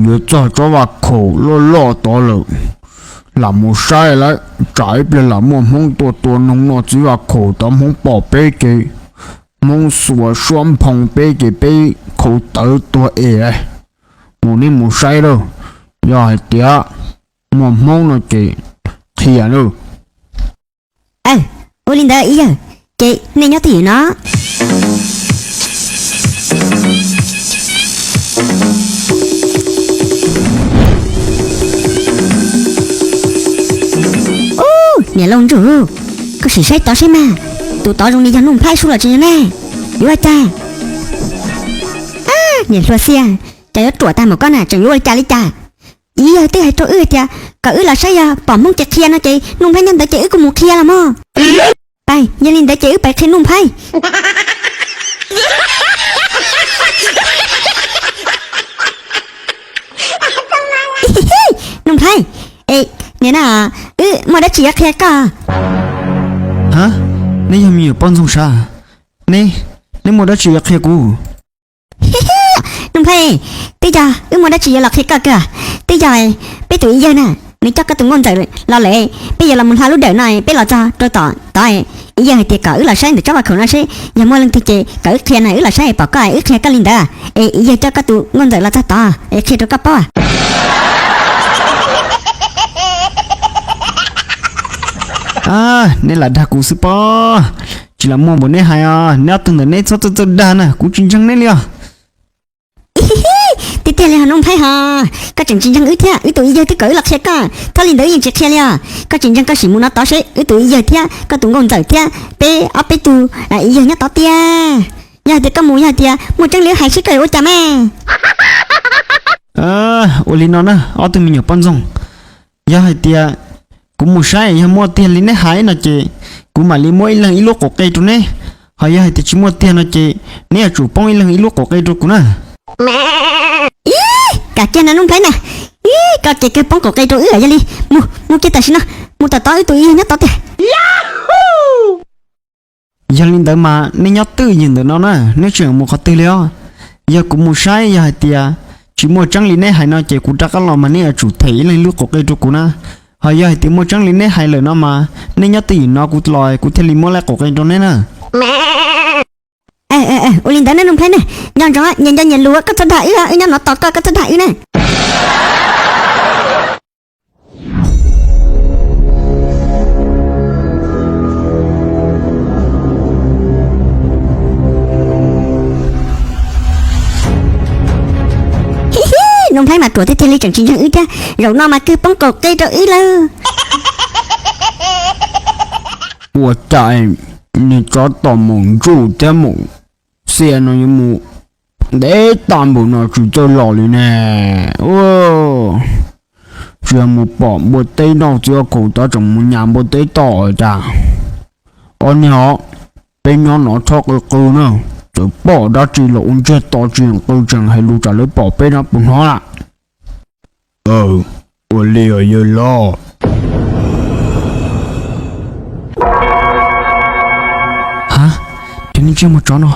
yuav txog tsob vaj khaum loj loj tod lawm, lam mus saib lawm, tsam ib pliag lam muaj Hmoob tuaj tua noog noj txiv vaj khaum tod, Hmoob pom peb ces Hmoob xuas suab nphoo peb ces peb khaus tawv tuag es. Mus, neb mus saib lawm, yog hais tias muaj Hmoob no ces qhia lawm. Ua li ntawd ib yawg, ces nej nyob twj ywm no. Ub, niam laus Ntsuj, koj sim saib tod saib mas, tus tod zoo li yog Nuj Nplhaib sub los tsis yog ne? Yuav ua cas? Niam hluas Xias, cas yuav ruam tag npaum koj na, tseem yuav ua li cas li cas? Ib yawg twb hais rau wb tias kom wb los saib, yog pom Hmoob ces qhia no ces Nuj Nplhaib nyob ntawd ces wb kuj mus qhia los mog. Pais, yog li ntawd ces wb pais qhia Nuj Nplhaib. Nuj Nplhaib, es nim no wb muaj dab tsi yuav qhia koj? Ha, neb yog me nyuam poj ntxoog sav? Neb, neb muaj dab tsi yuav qhia kuv? Nuj Nplhaib, twb yog wb muaj dab tsi yuav los qhia koj kawg. Twb yog peb tus Ib Yawg na, nws coj koj tus nkauj ntxawm los lawm, peb yuav los mus hla lub dawm no, peb los txog rau tom tod, Ib Yawg hais tias kom wb los saib ntawm tsob vaj khaum no seb yog muaj leej twg ces kom wb qhia na, wb los saib es pom koj wb qhia koj li ntawd. Es Ib Yawg coj koj tus nkauj ntxawm los txog tod es qhia rau koj paub. Neb lam dag kuv xwb pob, tsis lam muaj npaum neb hais os, neb ob tug ntawm neb txhob txawj txawj dag na, kuv tsis ntseeg neb li os. Tiag tiag li ho Nuj Nplhaib ho, koj tseem tsis ntseeg wb thiab, wb tus Ib Yawg twb kom wb los qhia koj, txhob li ntawd wb yeej tsis qhia li os. Koj tsis ntseeg koj sim mus no tod seb wb tus Ib Yawg thiab koj tus nkauj ntxawm thiab peb ob peb tug Ib Yawg nyob tod tiag. Yog hais tias koj mus, yog hais tias muaj tseeb li wb hais seb koj yuav ua cas mas. Ua li no na ob tug me nyuam poj ntxoog, yog hais tias kuv mus saib yog muaj tiag li neb hais no ces kuv mam li muab ib leeg ib lub quav qe rau neb, ho yog hais tias tsis muaj tiag no ces neb yuav tsum poob ib leeg ib lub quav qe rau kuv na. Ib, kam kiag no Nuj Nplhaib na, ib, koj ces kawg poob quav qe rau wb yog li. Mus, mus kiag tam sim no, mus tom tod wb tus Ib Yawg nyob tod tiag. Yog li ntawd mas neb nyob twj ywm ntawm no na, neb tseem mus qhov twg li os? Yog kuv mus saib yog hais tias tsis muaj tseeb li neb hais no ces kuv rov qab los mas neb yuav tsum them ib leeg lub quav qe rau kuv na. Ho yog hais tias muaj tseeb li neb hais lawm no mas neb nyob twj ywm no kuv los kuv thiaj li muab lub quav qe rau neb na. Ua li ntawd ne Nuj Nplhaib ne, nco ntsoov nyias nco nyias lus, koj txhob dag wb, wb nyob no tos koj, koj txhob dag wb na. Nuj Nplhaib mas ruam tiag tiag li tseem tsis ntseeg wb thiab, zaum no mas kawg poob quav qe rau wb lawm. Ua cas niag tsov tom maum ntsuj thiab maum xia no yuav mus ntev tag npaum no tsis txawj los li ne? Tsis yog mus pom npua teb noj txiv vaj khaum tod tseem mus nyas npua teb tod cas? Ob niag os, peb nyob no txhob qw qw na, txawm pom dab tsi los ua ntsiag to tsis qw tseem hais lus tsam lawv pom peb no puas hnov lawm. Ua li yawg los. Ha, cov niag ntsej muag tsov no,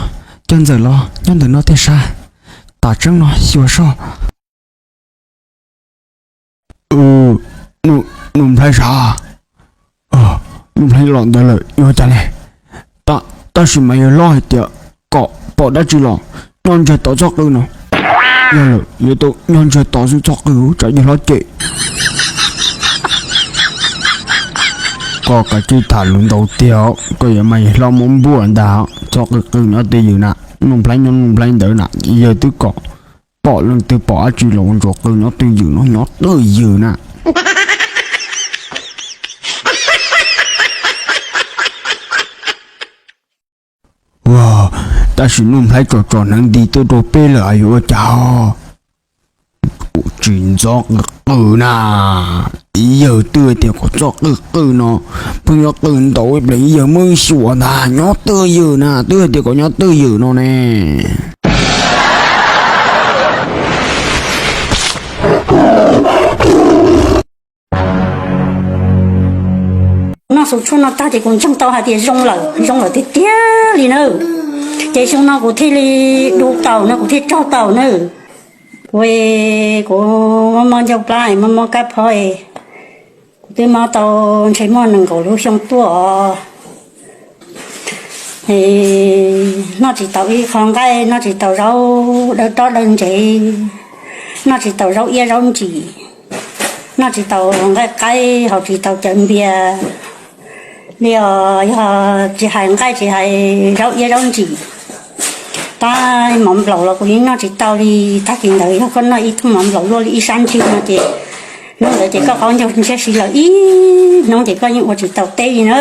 cov ntxawm los nyob ntawm no tiag sav? Tam tseeb no xyuas soj. Nuj Nplhaib sav? Nuj Nplhaib los ntawd lawm yuav cas ne? Tab sis mas yawg hlob hais tias kom pom dab tsi los nyob ntsiag to txhob qw no. Yog lawm yuav tau nyob ntsiag to xwb txhob qw tsam yawg hlob cem. Koj kav tsij tham lus ntau tiag, koj yuav mas yawg hlob muab npuaj ntag. Txhob qw qw, nyob twj ywm na. Nuj Nplhaib nyob Nuj Nplhaib ntawd na, yawg twb kom pom leej twg pom dab tsi los ua ntsuas qw, nyob twj ywm no, nyob twj ywm na. Tab sis Nuj Nplhaib tso tso hneev nti tuaj rau peb lawm yuav ua cas? Tsis txhob qw qw na. Ib yawg twb tias kom txhob qw qw no, pheej yuav qw ntau ib pliag ib yawg muab xyuas ntag. Nyob twj ywm na, twb tias kom nyob twj ywm no ne. Noj xu tshuaj no tag ces kuv ntseeg tau hais tias zoo lawm, zoo lawm tiag tiag li na. Ces xyoo no kuv thiaj li dub taus no, kuv thiaj raug taus na. Kuv, kuv mob mob ncauj plab, mob mob kab phob, kuv twb mob tau ntshe muaj nees nkaum lub xyoo tuaj os. Noj tsis tau ib qho nqaij, noj tsis tau zaub dawb rob dawb ntsev, noj tsis tau zaub iab zaub ntsim, noj tsis tau nqaij qaib, haus tsis tau cawv npias li os. Yog tsis hais nqaij tsis hais zaub iab zaub ntsim, tab mov nplaum los kuv yeej noj tsis tau li. Tag kis ntawd yog koj noj ib thooj mov nplaum luaj li ib sab ntsig no ces hnub ntawd ces koj qaub ncaug ntshiab si lawm ib hnub ces koj yeej ua tsis tau teb li na.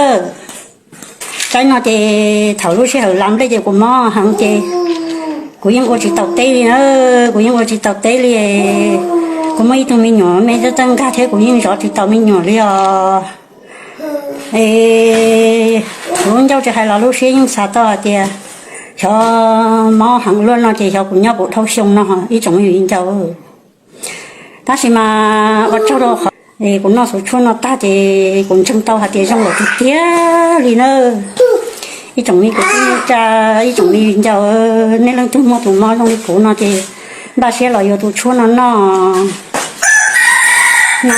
Tsaib no ces thaum lub sij hawm lav nplej ces kuv mob heev ces kuv yeej ua tsis tau teb li na, kuv yeej ua tsis tau teb li. Kuv muaj ib tug me nyuam me txawj txawj nkag thiab kuv yeej zov tsis tau me nyuam li os. Es kuv lub ncauj tsis hais los lub siab yeej xav tau hais tias xyov mob heev luaj no ces xyov kuv nyob kuv dhau xyoo no ib tsoom viv ncaus. Tab sis mas ua tsaug rau qhov kuv noj xuv tshuaj no tag ces kuv ntseeg tau hais tias zoo lawm tiag tiag li na. Ib tsoom me kwv tij neej tsa, ib tsoom me viv ncaus, nej leej twg muaj tus mob zoo li kuv no ces npaj siab los yuav tus tshuaj no noj. No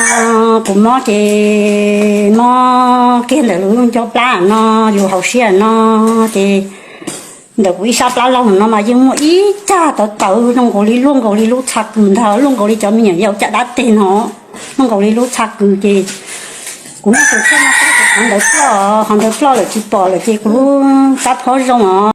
kuv mob ces mob kiag ntawm lub ncauj plab no, yus hauv siab no ces ntawm kuv ib sab plab laug no mas yeej muaj ib cag tawv tawv zoo nkaus li luaj nkaus li lub txha kws ntag, luaj nkaus li cov me nyuam yaus caj dab teg no, luaj nkaus li lub txha kws ces kuv noj tus tshuaj no tag ces qhov ntawd ploj, qhov ntawd ploj lawm tsis pom lawm ces kuv lub kab phob zoo os.